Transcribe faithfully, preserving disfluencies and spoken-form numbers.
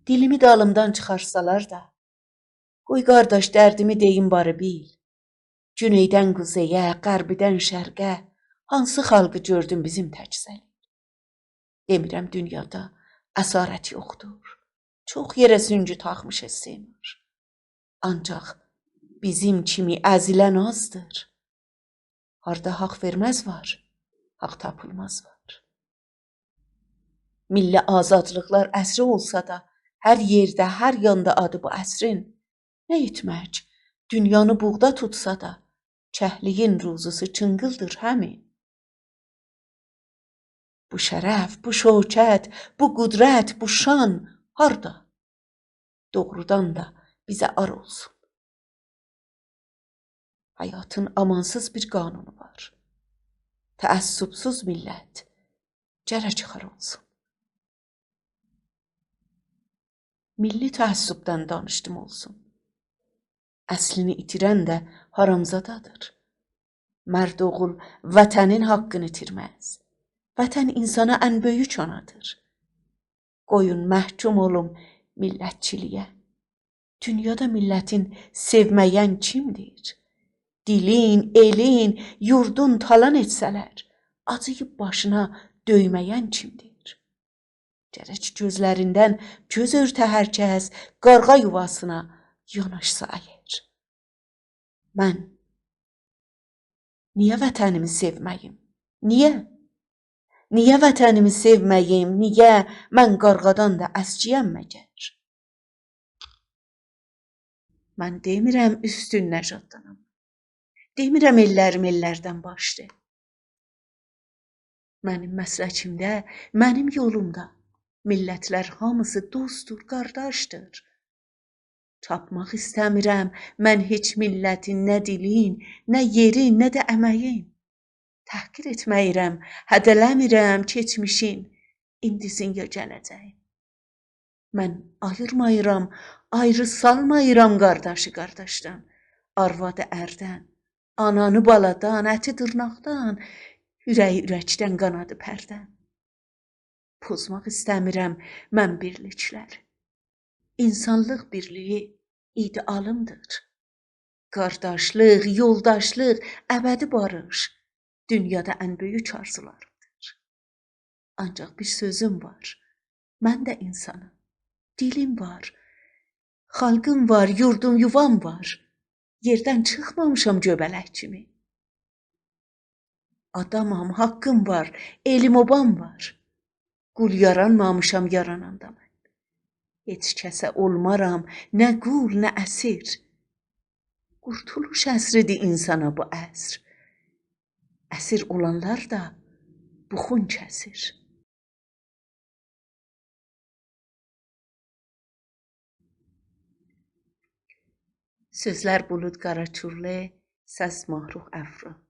دیلیمی دالیمدان چیخارسالار دا، قوی قارداش دردیمی دئییم باری بیل. گونئیدن قوزئیه، غربیدن شرقه، هانسی خالقی گؤردون بیزیم تک ذلیل؟ دئمیرم دونیادا اسارت یوخدور، چوخ یئره سونگو تاخمیش استعمار. آنجاق بیزیم کیمی ازیلن آزدیر. هاردا حاق وئرمز وار، حاق تاپیلماز وار. میللی آزادلیقلار عصری اولسا دا، هر یئرده، هر یاندا آدی بو عصرین، نه ائتمک؟ دونیانی بوغدا توتسا دا، کهلیگین روزوسو چینقیلدیر همین. بو شرف، بو شوکت، بو قدرت، بو شان هاردا؟ دوغرودان دا بیزه عار اولسون. حیاتین آمانسیز بیر قانونو وار. تعصب‌سوز میللت گرک خوار اولسون. میللی تعصبدن دانیشدیم اولسون. اصلینی ایتیرن ده حرامزادادیر. مرد اوغول وطنین حاققینی ایتیرمز. وطن اینسانا ان بؤیوک آنادیر. قویون محکوم اولوم میللتچیلیگه. دونیادا میللتین سئومه‌ین کیمدیر؟ دیلین، ائلین، یوردون تالان ائتسه‌لر، آجیییب باشینا دؤیمه‌ین کیمدیر؟ گرک گؤزلریندن گؤز اؤرته هر کس، قارغا یوواسینا یاناشسا اگر. من نییه وطنیمی سئومه‌ییم؟ نییه؟ نییه وطنیمی سئومه‌ییم؟ نییه؟ من قارغادان دا اسکییم مگر؟ من دئمیرم اوستون نژاددانام. دئمیرم ائللریم ائللردن باشدیر. منیم مسلکیمده، منیم یولومدا میللتلر هامیسی دوستدور، قارداشدیر. چاپماق ایسته‌میرم من هئچ میللتین نه دیلین، نه یئرین، نه ده امه‌یین. تحقیر ائتمه‌ییرم هده‌له‌میرم کئچمیشین، ایندیسین یا گله‌جه‌یین. من آییرماییرام، آیری سالماییرام قارداشی قارداشدان، آروادی اردن، آنانی بالادان، اتی دیرناقدان، اوره‌یی اورکدن، قانادی پردن. پوزماق ایسته‌میرم من بیرلیکلری. اینسانلیق بیرلیگی ایده‌آلیمدیر. قارداشلیق، یولداشلیق، ابدی باریش دونیادا ان بؤیوک آرزولاریمدیر. آنجاق بیر سؤزوم وار: من ده اینسانام. دیلیم وار، خالقیم وار، یوردوم، یووام وار. یئردن چیخمامیشام گؤبه‌لک کیمی. آدامام، حاققیم وار، ائلیم، اوبام وار. قول یارانمامیشام یاراناندا من. هئچ کسه اولمارام نه قول، نه اسیر. قورتولوش عصریدیر اینسانا بو عصر. اسیر اولانلار دا بوخون کسیر. سؤزلر: بولود قاراچورلو، سس: ماهرخ افرا.